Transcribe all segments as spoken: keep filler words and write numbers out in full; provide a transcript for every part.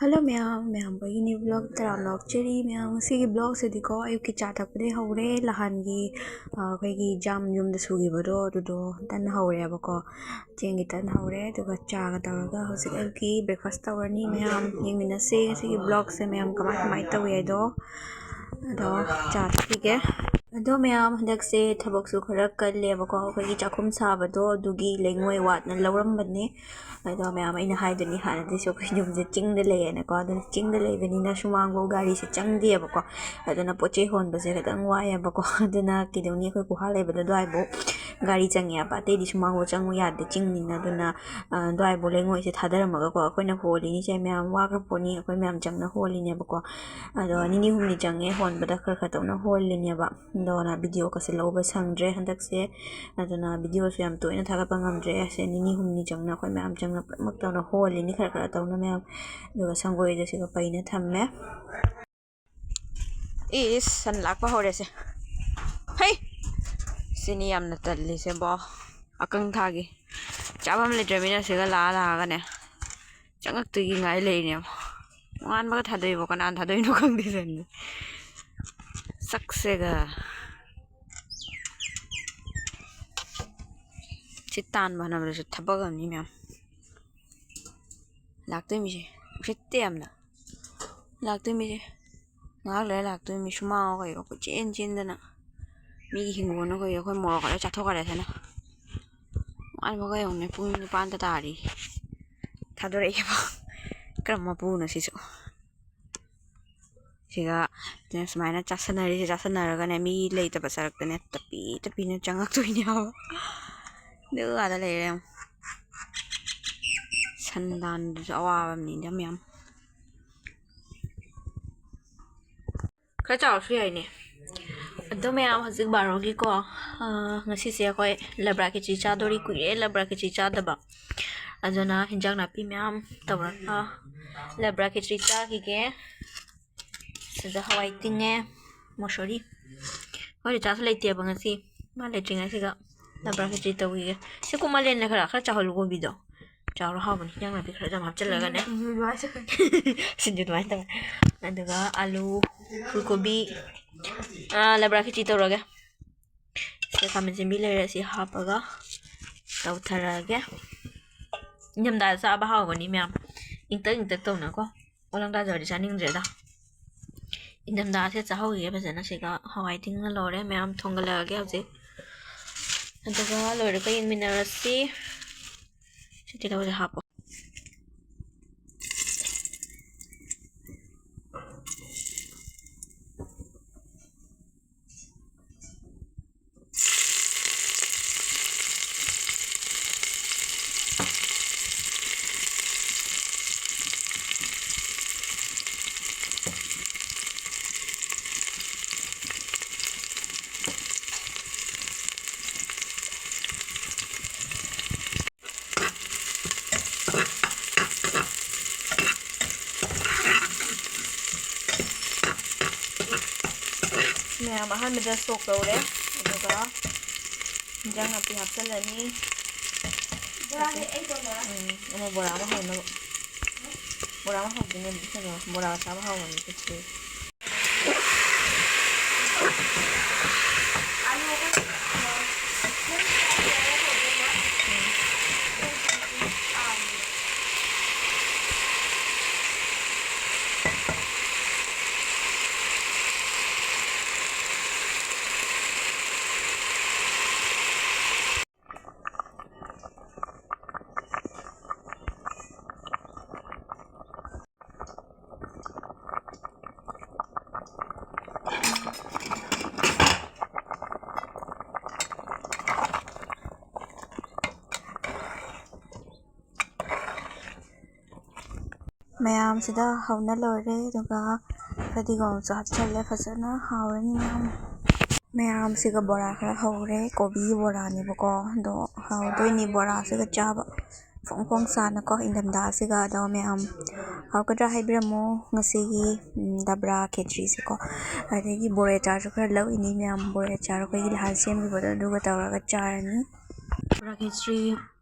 Hello ꯃꯌꯥꯝ, ꯃꯌꯥꯝꯕꯨ ꯑꯩꯒꯤ new vlog ꯇꯔꯥꯝꯅ ꯑꯣꯛꯆꯔꯤ꯫ ꯃꯌꯥꯝ, ꯉꯁꯤꯒꯤ vlogꯁꯤꯗꯤꯀꯣ, ꯑꯌꯨꯛꯀꯤ ꯆꯥ ꯊꯛꯄꯗꯒꯤ ꯍꯧꯔꯦ꯫ ꯅꯍꯥꯟꯒꯤ, ꯑ, ꯑꯩꯈꯣꯏꯒꯤ ꯖꯥꯝ ꯌꯨꯝꯗ ꯁꯨꯈꯤꯕꯗꯣ, ꯑꯗꯨꯗꯣ ꯇꯟ ꯍꯧꯔꯦꯕꯀꯣ꯫ ꯆꯦꯡꯒꯤ ꯇꯟ ꯍꯧꯔꯦ, ꯑꯗꯨꯒ ꯆꯥꯒ ꯇꯧꯔꯒ ꯍꯧꯖꯤꯛ ꯑꯌꯨꯛꯀꯤ breakfast ꯇꯧꯔꯅꯤ꯫ ꯃꯌꯥꯝ ꯌꯦꯡꯃꯤꯟꯅꯁꯦ ꯉꯁꯤꯒꯤ vlogꯁꯦ, ꯃꯌꯥꯝ ꯀꯃꯥꯏ ꯀꯃꯥꯏ ꯇꯧꯏ ꯍꯥꯏꯗꯣ꯫ ꯑꯗꯣ ꯆꯥ ꯊꯛꯈꯤꯒꯦ꯫ ꯑꯗꯣ ꯃꯌꯥꯝ, ꯍꯟꯗꯛꯁꯦ ꯊꯕꯛꯁꯨ ꯈꯔ ꯀꯜꯂꯦꯕꯀꯣ꯫ ꯑꯩꯈꯣꯏꯒꯤ ꯆꯥꯛꯈꯨꯝ ꯁꯥꯕꯗꯣ, ꯑꯗꯨꯒꯤ ꯂꯩꯉꯣꯏ ꯋꯥꯠꯅ ꯂꯧꯔꯝꯕꯅꯦ꯫ ꯑꯗꯣ ꯃꯌꯥꯝ, ꯑꯩꯅ ꯍꯥꯏꯗꯨꯅꯤ ꯍꯥꯟꯅꯗꯩꯁꯨ ꯑꯩꯈꯣꯏ ꯌꯨꯝꯁꯦ ꯆꯤꯡꯗ ꯂꯩꯌꯦꯅꯀꯣ, ꯑꯗꯨꯅ ꯆꯤꯡꯗ ꯂꯩꯕꯅꯤꯅ ꯁꯨꯃꯥꯡꯐꯧ ꯒꯥꯔꯤꯁꯦ ꯆꯪꯗꯦꯕꯀꯣ꯫ ꯑꯗꯨꯅ ꯄꯣꯠ ꯆꯩ ꯍꯣꯟꯕꯁꯦ ꯈꯤꯇꯪ ꯋꯥꯏꯑꯦꯕꯀꯣ꯫ ꯑꯗꯨꯅ ꯀꯩꯗꯧꯅꯤ, ꯑꯩꯈꯣꯏ ꯒꯨꯍꯥ ꯂꯩꯕꯗꯣ ꯑꯗꯨꯋꯥꯏꯐꯧ ꯒꯥꯔꯤ ꯆꯪꯉꯦꯕ, ꯑꯇꯩꯗꯤ ꯁꯨꯃꯥꯡꯐꯧ ꯆꯪꯉꯨ ꯌꯥꯗꯦ ꯆꯤꯡꯅꯤꯅ꯫ ꯑꯗꯨꯅ, ꯑ, ꯑꯗꯨꯋꯥꯏꯐꯧ ꯂꯩꯉꯣꯏꯁꯦ ꯊꯥꯗꯔꯝꯃꯒꯀꯣ, ꯑꯩꯈꯣꯏꯅ ꯍꯣꯜꯂꯤꯅꯤꯁꯦ ꯃꯌꯥꯝ, ꯋꯥꯈ꯭ꯔ ꯄꯣꯠꯅꯤ, ꯑꯩꯈꯣꯏ ꯃꯌꯥꯝ ꯆꯪꯅ ꯍꯣꯜꯂꯤꯅꯦꯕꯀꯣ꯫ ꯑꯗꯣ ꯅꯤꯅꯤ ꯍꯨꯝꯅꯤ ꯆꯪꯉꯦ ꯍꯣꯟꯕꯗ, ꯈꯔ ꯈꯔ ꯇꯧꯅ ꯍꯣꯜꯂꯤꯅꯦꯕ꯫ ꯑꯗꯨꯅ videoꯒꯁꯦ ꯂꯧꯕ ꯁꯪꯗ꯭ꯔꯦ ꯍꯟꯗꯛꯁꯦ꯫ ꯑꯗꯨꯅ videoꯁꯨ ꯌꯥꯝ ꯇꯣꯏꯅ ꯊꯥꯒꯠꯄ ꯉꯝꯗ꯭ꯔꯦ꯫ ꯑꯁꯦ ꯅꯤꯅꯤ ꯍꯨꯝꯅꯤ ꯆꯪꯅ ꯑꯩꯈꯣꯏ ꯃꯌꯥꯝ ꯆꯪꯅ ꯄꯨꯝꯅꯃꯛ ꯇꯧꯅ ꯍꯣꯜꯂꯤꯅꯤ ꯈꯔ ꯈꯔ ꯇꯧꯅ ꯃꯌꯥꯝ꯫ ꯑꯗꯨꯒ ꯁꯪꯒꯣꯏꯗ ꯁꯤꯒ ꯄꯩꯅ ꯊꯝꯃꯦ꯫ ꯏꯁ, ꯁꯟ ꯂꯥꯛꯄ ꯍꯧꯔꯦꯁꯦ꯫ ꯍꯩ! ꯁꯤꯅꯤ ꯌꯥꯝꯅ ꯇꯜꯂꯤꯁꯦꯕꯣ꯫ ꯑꯀꯪ ꯊꯥꯒꯤ꯫ ꯆꯥꯐꯝ ꯂꯩꯇ꯭ꯔꯕꯅꯤꯅ ꯁꯤꯒ ꯂꯥꯛꯑ ꯂꯥꯛꯑꯒꯅꯦ꯫ ꯆꯪꯉꯛꯇꯣꯏꯒꯤ ꯉꯥꯏ ꯂꯩꯔꯤꯅꯦꯕ꯫ ꯅꯣꯡꯉꯥꯟꯕꯒ ꯊꯥꯗꯣꯛꯏꯕꯣ, ꯀꯅꯥꯅ ꯊꯥꯗꯣꯛꯏꯅꯣ ꯈꯪꯗꯦ ꯁꯟꯁꯦ꯫ ꯁꯛꯁꯦꯒ꯫ ꯁꯤ ꯇꯥꯟꯕ ꯍꯣꯠꯅꯕꯗꯁꯨ ꯊꯕꯛ ꯑꯃꯅꯤ ꯃꯌꯥꯝ꯫ ꯂꯥꯛꯇꯣꯏ ꯃꯤꯁꯦ ꯎꯁꯤꯠꯇꯦ ꯌꯥꯝꯅ꯫ ꯂꯥꯛꯇꯣꯏ ꯃꯤꯁꯦ ꯉꯥꯏꯍꯥꯛ ꯂꯩꯔ ꯂꯥꯛꯇꯣꯏ ꯃꯤ, ꯁꯨꯃꯥꯡ ꯀꯩꯒ ꯀꯣꯏꯆꯦꯟ ꯆꯦꯟꯗꯅ꯫ ꯃꯤꯒꯤ ꯍꯤꯡꯒꯣꯜꯅ ꯀꯩꯒ ꯑꯩꯈꯣꯏ ꯃꯣꯔꯣꯛꯀ ꯂꯣꯏ ꯆꯥꯊꯣꯛꯈ꯭ꯔꯦ ꯁꯤꯅ꯫ ꯅꯣꯡꯉꯥꯟꯕꯒ ꯌꯦꯡꯉꯨꯅꯦ, ꯄꯨꯡ ꯅꯤꯄꯥꯟꯗ ꯇꯥꯔꯤ꯫ ꯊꯥꯗꯣꯔꯛꯑꯦꯕ꯫ ꯀꯔꯝꯕ ꯃꯄꯨꯅꯣ ꯁꯤꯁꯨ? ꯁꯤꯒ ꯁꯨꯃꯥꯏꯅ ꯆꯥꯁꯟꯅꯔꯤꯁꯦ, ꯆꯥꯁꯟꯅꯔꯒꯅꯦ, ꯃꯤ ꯂꯩꯇꯕ ꯁꯔꯛꯇꯅꯦ ꯇꯞꯄꯤ ꯇꯞꯄꯤꯅ ꯆꯪꯉꯛꯇꯣꯏꯅꯦ ꯍꯥꯏꯕ꯫ ꯑꯗꯨ ꯑꯥꯗ ꯂꯩꯔꯦ ꯌꯦꯡꯉꯣ꯫ ꯁꯟꯗꯥꯟꯗꯨꯁꯨ ꯑꯋꯥꯕ ꯑꯃꯅꯤꯗ ꯃꯌꯥꯝ꯫ ꯈꯔ ꯆꯥꯎꯔꯁꯨ ꯌꯥꯏꯅꯦ꯫ ꯑꯗꯣ ꯃꯌꯥꯝ, ꯍꯧꯖꯤꯛ ꯕꯥꯔꯣꯒꯤꯀꯣ, ꯑꯥ, ꯉꯁꯤꯁꯦ ꯑꯩꯈꯣꯏ ꯂꯕ꯭ꯔꯥ ꯈꯦꯆ꯭ꯔꯤ ꯆꯥꯗꯣꯔꯤ꯫ ꯀꯨꯏꯔꯦ ꯂꯕ꯭ꯔꯥ ꯈꯦꯆ꯭ꯔꯤ ꯆꯥꯗꯕ꯫ ꯑꯗꯨꯅ ꯍꯤꯟꯖꯥꯡ ꯅꯥꯄꯤ ꯃꯌꯥꯝ ꯇꯧꯔꯒ ꯂꯕ꯭ꯔꯥ ꯈꯦꯆ꯭ꯔꯤ ꯆꯥꯈꯤꯒꯦ꯫ ꯁꯤꯗ ꯍꯋꯥꯏ ꯇꯤꯡꯉꯦ, ꯃꯨꯁꯣꯔꯤ꯫ ꯑꯩꯈꯣꯏ ꯔꯤꯆꯥꯔꯖ ꯂꯩꯇꯦꯕ ꯉꯁꯤ꯫ ꯃꯥ ꯂꯩꯇ꯭ꯔꯤꯉꯩꯁꯤꯗ ꯂꯕ꯭ꯔꯥ ꯈꯦꯆ꯭ꯔꯤ ꯇꯧꯈꯤꯒꯦ꯫ ꯁꯤ ꯀꯨꯝꯃꯜꯂꯦꯅ ꯈꯔ, ꯈꯔ ꯆꯥꯎꯍꯜꯂꯨ ꯀꯣꯕꯤꯗꯣ꯫ ꯆꯥꯎꯔ ꯍꯥꯎꯕꯅꯤ, ꯍꯤꯟꯖꯥꯡ ꯅꯥꯄꯤ ꯈꯔ ꯌꯥꯝ ꯍꯥꯞꯆꯤꯜꯂꯒꯅꯦ꯫ ꯁꯤꯡꯖꯨ ꯑꯗꯨꯃꯥꯏꯅ ꯇꯧꯋꯦ꯫ ꯑꯗꯨꯒ ꯑꯂꯨ, ꯐꯨꯜ ꯀꯣꯕꯤ, ꯑꯥ, ꯂꯕ꯭ꯔꯥ ꯈꯦꯆꯤ ꯇꯧꯔꯒꯦ꯫ ꯁꯤꯗ ꯈꯥꯃꯦꯟ ꯑꯁꯤꯟꯕꯤ ꯂꯩꯔꯦ, ꯁꯤ ꯍꯥꯞꯄꯒ ꯇꯧꯊꯔꯛꯑꯒꯦ꯫ ꯏꯪꯊꯝꯊꯥꯗ ꯆꯥꯕ ꯍꯥꯎꯕꯅꯤ ꯃꯌꯥꯝ, ꯏꯪꯇꯛ ꯏꯪꯇꯛ ꯇꯧꯅꯀꯣ꯫ ꯑꯣꯂꯪ ꯇꯥꯖꯔꯗꯤ ꯆꯥꯅꯤꯡꯗ꯭ꯔꯦꯗ꯫ ꯏꯪꯊꯝꯊꯥꯁꯦ ꯆꯥꯍꯧꯈꯤꯒꯦ ꯐꯖꯅ꯫ ꯁꯤꯒ ꯍꯋꯥꯏ ꯇꯤꯡꯅ ꯂꯣꯏꯔꯦ꯫ ꯃꯌꯥꯝ ꯊꯣꯡꯒꯠꯂꯛꯑꯒꯦ ꯍꯧꯖꯤꯛ, ꯑꯗꯨꯒ ꯂꯣꯏꯔꯒ ꯌꯦꯡꯃꯤꯟꯅꯔꯁꯤ꯫ ꯁꯤ ꯇꯤꯜꯍꯧꯁꯦ ꯍꯥꯞꯄꯣ꯫ ꯃꯌꯥꯝ ꯑꯍꯥꯟꯕꯗ ꯁꯣꯛ ꯇꯧꯔꯦ, ꯑꯗꯨꯒ ꯏꯟꯖꯥꯡ ꯅꯥꯄꯤ ꯍꯥꯞꯆꯤꯜꯂꯅꯤ꯫ ꯎꯝ, ꯑꯃ ꯕꯣꯔꯥ ꯑꯃ ꯍꯧꯅꯕ꯫ ꯕꯣꯔꯥ ꯑꯃ ꯍꯧꯗꯣꯏꯅꯦ, ꯀꯩꯅꯣ, ꯕꯣꯔꯥ ꯆꯥꯕ ꯍꯥꯎꯕꯅꯤ ꯈꯦꯆ꯭ꯔꯤ꯫ ꯃꯌꯥꯝꯁꯤꯗ ꯍꯧꯅ ꯂꯣꯏꯔꯦ, ꯑꯗꯨꯒ ꯐꯗꯤꯒꯣꯝꯁꯨ ꯍꯥꯞꯆꯜꯂꯦ꯫ ꯐꯖꯅ ꯍꯥꯎꯔꯅꯤ ꯃꯌꯥꯝ꯫ ꯃꯌꯥꯝꯁꯤꯒ ꯕꯣꯔꯥ ꯈꯔ ꯍꯧꯔꯦ꯫ ꯀꯣꯕꯤ ꯕꯣꯔꯥꯅꯦꯕꯀꯣ, ꯑꯗꯣ ꯍꯥꯎꯗꯣꯏꯅꯤ ꯕꯣꯔꯥꯁꯤꯒ ꯆꯥꯕ꯫ ꯐꯣꯡ ꯐꯣꯡ ꯁꯥꯅꯀꯣ, ꯏꯪꯊꯝꯊꯥꯁꯤꯒ꯫ ꯑꯗꯣ ꯃꯌꯥꯝ ꯍꯥꯎꯒꯗ꯭ꯔꯥ ꯍꯥꯏꯕꯤꯔꯝꯃꯣ꯫ ꯉꯁꯤꯒꯤ, ꯎꯝ, ꯗꯕ꯭ꯔꯥ ꯈꯦꯆ꯭ꯔꯤꯁꯦꯀꯣ꯫ ꯑꯗꯒꯤ ꯕꯣꯔꯤ ꯑꯆꯥꯔꯁꯨ ꯈꯔ ꯂꯧꯏꯅꯤ ꯃꯌꯥꯝ꯫ ꯕꯣꯔꯤ ꯑꯆꯥꯔ ꯑꯩꯈꯣꯏꯒꯤ ꯅꯍꯥꯟ ꯁꯦꯝꯈꯤꯕꯗꯣ, ꯑꯗꯨꯒ ꯇꯧꯔꯒ ꯆꯥꯔꯅꯤ꯫ ꯗꯕ꯭ꯔꯥ ꯈꯦꯆ꯭ꯔꯤ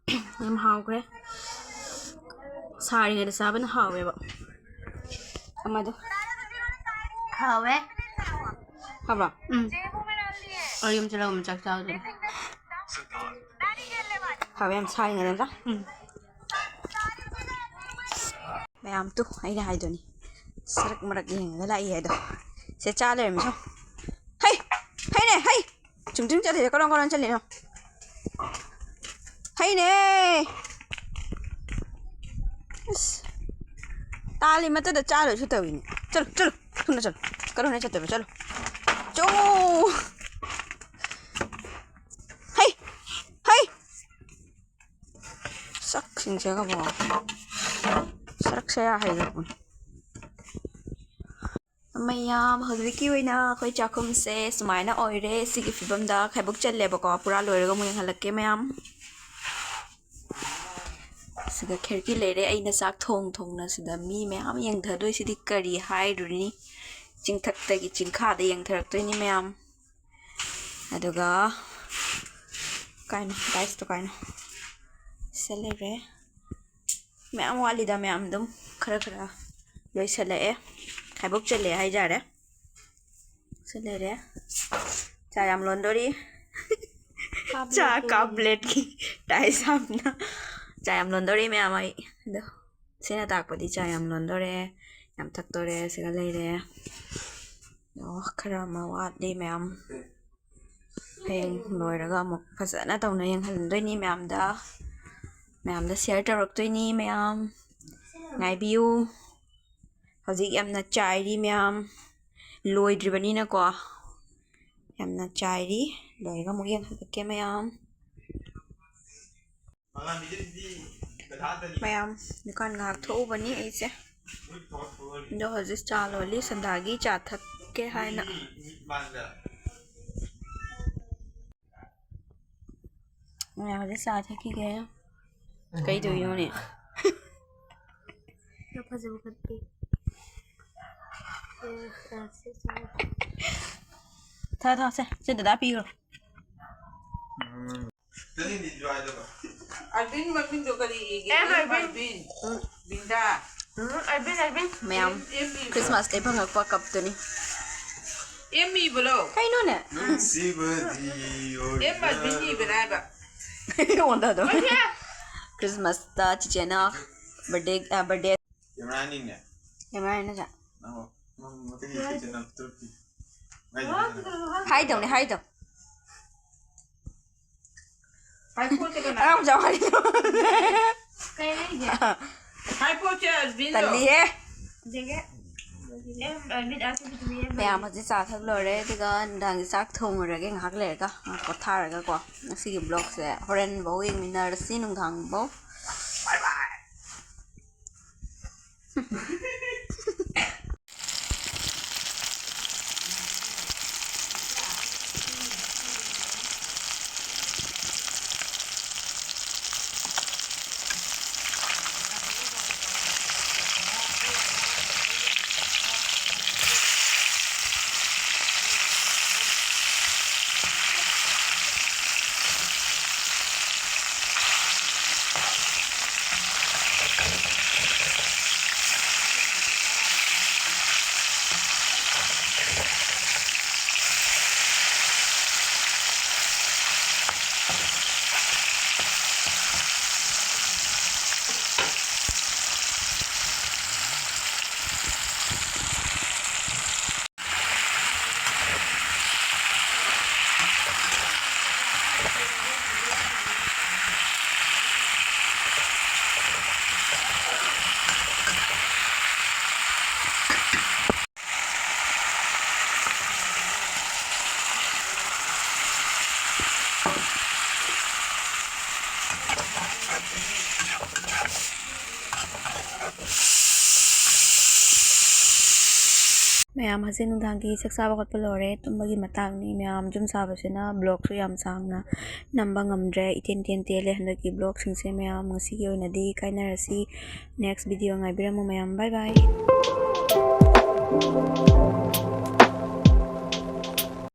ꯌꯥꯝ ꯍꯥꯎꯈ꯭ꯔꯦ꯫ ꯁꯥꯔꯤꯉꯩꯗ ꯆꯥꯕꯅ ꯍꯥꯎꯋꯦꯕ꯫ ꯑꯃꯗꯣ ꯍꯥꯎꯋꯦ꯫ ꯍꯥꯎꯕ꯭ꯔꯣ? ꯎꯝ꯫ ꯑꯩ ꯌꯨꯝ ꯆꯠꯂꯒ ꯑꯃꯨꯛ ꯆꯥꯛ ꯆꯥꯗꯣꯏꯅꯦ꯫ ꯍꯥꯎꯋꯦ ꯌꯥꯝ ꯁꯥꯔꯤꯉꯩꯗ ꯅꯠꯇ꯭ꯔꯥ? ꯎꯝ꯫ ꯃꯌꯥꯝ ꯇꯨ ꯑꯩꯅ ꯍꯥꯏꯗꯨꯅꯤ꯫ ꯁꯔꯛ ꯃꯔꯛ ꯌꯦꯡꯉꯒ ꯂꯥꯛꯏ ꯍꯥꯏꯗꯣ꯫ ꯁꯦ ꯆꯥ ꯂꯩꯔꯝꯃꯤ ꯁꯣ꯫ ꯍꯩ! ꯍꯩꯅꯦ! ꯍꯩ! ꯆꯨꯝ ꯆꯨꯝ ꯆꯠꯂꯤꯁꯦ ꯀꯔꯣꯝ ꯀꯔꯣꯝ ꯆꯠꯂꯤꯅꯣ? ꯍꯩꯅꯦ! ꯑꯁ! ꯇꯥꯜꯂꯤ ꯃꯇꯗ ꯆꯥ ꯂꯣꯏꯁꯨ ꯇꯧꯏꯅꯦ꯫ ꯆꯠꯂꯨ, ꯆꯠꯂꯨ, ꯊꯨꯅ ꯆꯠꯂꯨ꯫ ꯀꯔꯣꯝꯗ ꯆꯠꯇꯣꯏꯕ? ꯆꯠꯂꯨ꯫ ꯆꯣ! ꯍꯩ! ꯍꯩ! ꯁꯛꯁꯤꯡꯁꯤꯒꯕꯣ꯫ ꯁꯔꯛꯁꯦ ꯌꯥ ꯍꯩꯈ꯭ꯔꯕꯅꯤ꯫ ꯃꯌꯥꯝ, ꯍꯧꯖꯤꯛꯀꯤ ꯑꯣꯏꯅ ꯑꯩꯈꯣꯏ ꯆꯥꯛꯈꯨꯝꯁꯦ ꯁꯨꯃꯥꯏꯅ ꯑꯣꯏꯔꯦ꯫ ꯁꯤꯒꯤ ꯐꯤꯕꯝꯗ ꯈꯥꯏꯕꯣꯛ ꯆꯜꯂꯦꯕꯀꯣ꯫ ꯄꯨꯔꯥ ꯂꯣꯏꯔꯒ ꯑꯃꯨꯛ ꯌꯦꯡꯍꯜꯂꯛꯀꯦ ꯃꯌꯥꯝ꯫ ꯁꯤꯗ ꯈꯤꯔꯀꯤ ꯂꯩꯔꯦ꯫ ꯑꯩꯅ ꯆꯥꯛ ꯊꯣꯡ ꯊꯣꯡꯅ ꯁꯤꯗ ꯃꯤ ꯃꯌꯥꯝ ꯌꯦꯡꯊꯗꯣꯏꯁꯤꯗꯤ ꯀꯔꯤ ꯍꯥꯏꯔꯨꯅꯤ? ꯆꯤꯡꯊꯛꯇꯒꯤ ꯆꯤꯡꯈꯥꯗ ꯌꯦꯡꯊꯔꯛꯇꯣꯏꯅꯤ ꯃꯌꯥꯝ꯫ ꯑꯗꯨꯒ ꯀꯥꯏꯅꯣ, ꯗꯥꯏꯁꯇꯣ ꯀꯥꯏꯅꯣ? ꯁꯤꯗ ꯂꯩꯔꯦ꯫ ꯃꯌꯥꯝ ꯋꯥꯠꯂꯤꯗ, ꯃꯌꯥꯝ ꯑꯗꯨꯝ ꯈꯔ ꯈꯔ ꯂꯣꯏꯁꯜꯂꯛꯑꯦ꯫ ꯈꯥꯏꯕꯣꯛ ꯆꯜꯂꯦ ꯍꯥꯏꯖꯔꯦ꯫ ꯁꯤ ꯂꯩꯔꯦ꯫ ꯆꯥ ꯌꯥꯝ ꯂꯣꯟꯗꯣꯔꯤ꯫ ꯆꯥ ꯀꯞ ꯄ꯭ꯂꯦꯠꯀꯤ ꯇꯥꯏ ꯁꯥꯝꯅ꯫ ꯆꯥ ꯌꯥꯝ ꯂꯣꯟꯗꯣꯔꯤ ꯃꯌꯥꯝ ꯑꯩ꯫ ꯑꯗꯣ ꯁꯤꯅ ꯇꯥꯛꯄꯗꯤ ꯆꯥ ꯌꯥꯝ ꯂꯣꯟꯗꯣꯔꯦ꯫ ꯌꯥꯝ ꯊꯛꯇꯣꯔꯦ꯫ ꯁꯤꯒ ꯂꯩꯔꯦ꯫ ꯑꯣ, ꯈꯔ ꯑꯃ ꯋꯥꯠꯂꯤ ꯃꯌꯥꯝ꯫ ꯍꯌꯦꯡ ꯂꯣꯏꯔꯒ ꯑꯃꯨꯛ ꯐꯖꯅ ꯇꯧꯅ ꯌꯦꯡꯍꯟꯗꯣꯏꯅꯤ ꯃꯌꯥꯝꯗ꯫ ꯃꯌꯥꯝꯗ ꯁꯤꯌꯔ ꯇꯧꯔꯛꯇꯣꯏꯅꯤ ꯃꯌꯥꯝ꯫ ꯉꯥꯏꯕꯤꯌꯨ꯫ ꯍꯧꯖꯤꯛ ꯌꯥꯝꯅ ꯆꯥꯏꯔꯤ ꯃꯌꯥꯝ꯫ ꯂꯣꯏꯗ꯭ꯔꯤꯕꯅꯤꯅꯀꯣ꯫ ꯌꯥꯝꯅ ꯆꯥꯏꯔꯤ꯫ ꯂꯣꯏꯔꯒ ꯑꯃꯨꯛ ꯌꯦꯡꯍꯜꯂꯛꯀꯦ ꯃꯌꯥꯝ꯫ ꯃꯌꯥꯝ, ꯗꯨꯀꯥꯟ ꯉꯥꯏꯍꯥꯛ ꯊꯣꯛꯎꯕꯅꯤ ꯑꯩꯁꯦ꯫ ꯑꯗꯣ ꯍꯧꯖꯤꯛ ꯆꯥ ꯂꯣꯜꯂꯤ, ꯁꯟꯗꯥꯒꯤ ꯆꯥ ꯊꯛꯀꯦ ꯍꯥꯏꯅ꯫ ꯃꯌꯥꯝ ꯍꯧꯖꯤꯛ ꯆꯥ ꯊꯛꯈꯤꯒꯦ꯫ ꯀꯩꯗꯧꯔꯤꯅꯣꯅꯦ? ꯐꯖꯕ ꯈꯠꯄꯤ꯫ ꯊꯛ, ꯊꯛꯁꯦ꯫ ꯁꯤ ꯗꯗꯥ ꯄꯤꯈ꯭ꯔꯣ꯫ ꯑꯦꯝ ꯑꯔꯕꯤꯟ꯫ ꯕꯤꯟꯗꯥ꯫ ꯎꯝ, ꯑꯔꯕꯤꯟ, ꯑꯔꯕꯤꯟ꯫ ꯃꯌꯥꯝ ꯑꯦꯝ ꯏꯕ꯭ꯔꯣ? ꯈ꯭ꯔꯤꯁꯃꯥꯁꯇꯩ ꯐꯪꯉꯛꯄ ꯀꯞꯇꯨꯅꯤ꯫ ꯑꯦꯝ ꯏꯕ꯭ꯔꯣ? ꯀꯩꯅꯣꯅꯦ? ꯅꯨꯡꯁꯤꯕꯗꯤ ꯑꯦꯝ ꯑꯔꯕꯤꯟ ꯏꯕ꯭ꯔꯥ ꯍꯥꯏꯕ? ꯑꯣꯟꯊꯗꯣ꯫ ꯑꯣꯏꯁꯦ꯫ ꯈ꯭ꯔꯤꯁꯃꯥꯁꯇ ꯆꯤꯆꯦꯅ ꯕꯔꯗꯦ, ꯑ, ꯕꯔꯗꯦ꯫ ꯀꯦꯃꯦꯔꯥꯅꯤꯅꯦ꯫ ꯀꯦꯃꯦꯔꯥꯅꯤꯅ ꯆꯥ꯫ ꯅꯪ, ꯅꯪ ꯃꯊꯪꯒꯤ ꯀꯤꯆꯟ ꯑꯝꯇ ꯄꯤ꯫ ꯍꯥꯏꯗꯧꯅꯦ, ꯍꯥꯏꯗꯧ꯫ ꯍꯥꯏꯄꯣꯠꯁꯦ ꯀꯅꯥ? ꯑꯉꯥꯡ ꯃꯆꯥ ꯋꯥꯔꯤꯗꯣ꯫ ꯀꯩ ꯍꯥꯏꯒꯦ? ꯍꯥꯏꯄꯣꯠꯁꯦ ꯑꯔꯕꯤꯟꯗꯣ꯫ ꯇꯜꯂꯤꯍꯦ꯫ ꯑꯗꯒꯤ, ꯑꯦ, ꯑꯔꯕꯤꯟ ꯑꯥ ꯁꯤꯗꯤ ꯇꯨꯃꯤꯟꯅ ꯃꯌꯥꯝ ꯍꯧꯖꯤꯛ ꯆꯥ ꯊꯛ ꯂꯣꯏꯔꯦ, ꯑꯗꯨꯒ ꯅꯨꯡꯗꯥꯡꯒꯤ ꯆꯥꯛ ꯊꯣꯡꯉꯨꯔꯒꯦ ꯉꯥꯏꯍꯥꯛ ꯂꯩꯔꯒ, ꯉꯥꯏꯍꯥꯛ ꯄꯣꯊꯥꯔꯒꯀꯣ꯫ ꯉꯁꯤꯒꯤ vlogꯁꯦ ꯍꯣꯔꯦꯟꯐꯧ ꯌꯦꯡꯃꯤꯟꯅꯔꯁꯤ, ꯅꯨꯡꯗꯥꯡꯐꯧ꯫ Bye bye꯫ ꯃꯌꯥꯝ, ꯍꯧꯖꯤꯛ ꯅꯨꯡꯗꯥꯡꯒꯤ ꯆꯥꯛ ꯆꯥꯕ ꯈꯣꯠꯄ ꯂꯣꯏꯔꯦ, ꯇꯨꯝꯕꯒꯤ ꯃꯇꯥꯡꯅꯤ꯫ ꯃꯌꯥꯝ ꯌꯨꯝ ꯁꯥꯕꯁꯤꯅ vlogꯁꯨ ꯌꯥꯝ ꯁꯥꯡꯅ ꯅꯝꯕ ꯉꯝꯗ꯭ꯔꯦ, ꯏꯇꯦꯟ ꯇꯦꯟ ꯇꯦꯜꯂꯦ ꯍꯟꯗꯛꯀꯤ vlogꯁꯤꯡꯁꯦ꯫ ꯃꯌꯥꯝ, ꯉꯁꯤꯒꯤ ꯑꯣꯏꯅꯗꯤ ꯀꯥꯏꯅꯔꯁꯤ꯫ Next video ꯉꯥꯏꯕꯤꯔꯝꯃꯨ ꯃꯌꯥꯝ꯫ Bye bye꯫